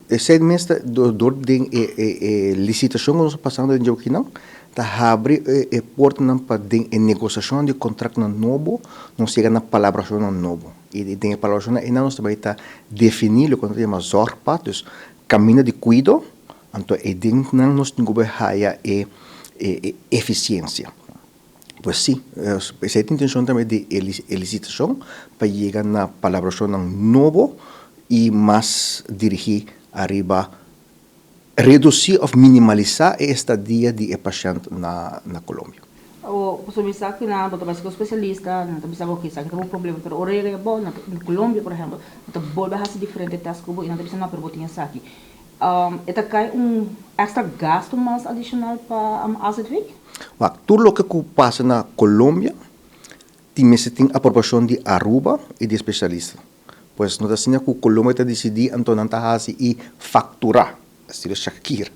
Esei mes ta dor den e e licitacion cu nos ta pasando den djawikinan ta habri e portanan pa den e negociacionnan di contractnan nobo nos yega na palabracionnan nobo y den e palabracionnan einan nos ta bay ta defini loke nos ta yama zorgpad dus caminda di cuido anto eyden nan nos tin cu bay haya e eficiencia. Pues sí, esei ta intencion tambe di e licitacion pa yega na palabracionnan nobo y mas dirigi ariba reduci of minimalisa e estadia di e pashent na Colombia. O pasobra mi sa cu nan bo ta bay cu specialista, nan ta bisa bo ok esaki ta bo problema, pero ora yega bo na Colombia por ehempel, nan ta bolbe haci diferente test cu bo y nan ta bisa no pero bo tin esaki. E ta kai un extra gasto mas adicional pa AZV? Wak, tur loke ku pasa na Colombia tin mester tin aprobacion di Aruba y di especialista. Pues no ta asina ku Colombia ta dicidi anto nan ta haci y factura, estilo Shakira,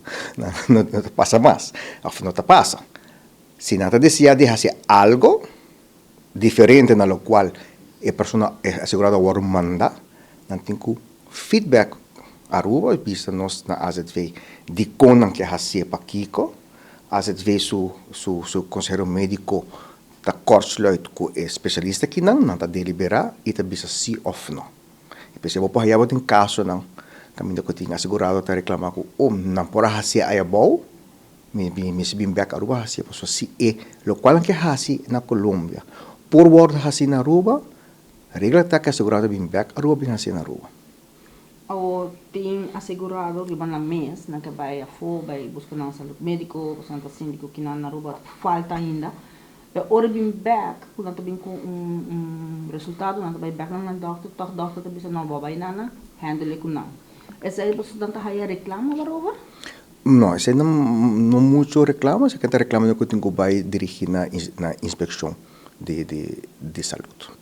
no ta pasa mas of no ta pasa. Si nan ta desea di haci algo diferente na locual e persona, e asegurado a wordo manda, nan tin cu feedback Aruba y bisa nos na AZV dicon nan ke hacié pakico. AZV su su su consehero medico ta kortsluit cu e specialista kinan, nan ta delibera y ta bisa si of no. Y p'esei bo por haya bo tin casonan caminda cu tin asegurado ta reclama cu oh nan por a hacié ayabou. Mi mester bin bek Aruba haci pasobra si e locual nan ke haci na Colombia por wordo haci na Aruba, regla ta ke asegurado bin bek Aruba bin haci na Aruba. Awor tin asegurado riba nan mes, nan ke bay afo bay busca nan salud medico pasobra nan ta sinti cu kinan na Aruba falta ainda, pero ora bin bek cu nan ta bin cu un resultado nan ta bay bek na nan dokter, toch dokter ta bisa no bo bay na nan handle cu nan. Esey pasobra nan ta haya reclamo barover? No, esei no no mucho reclamo, esaki ta reclamo cu tin cu bay dirigi na na inspeccion di di di salud.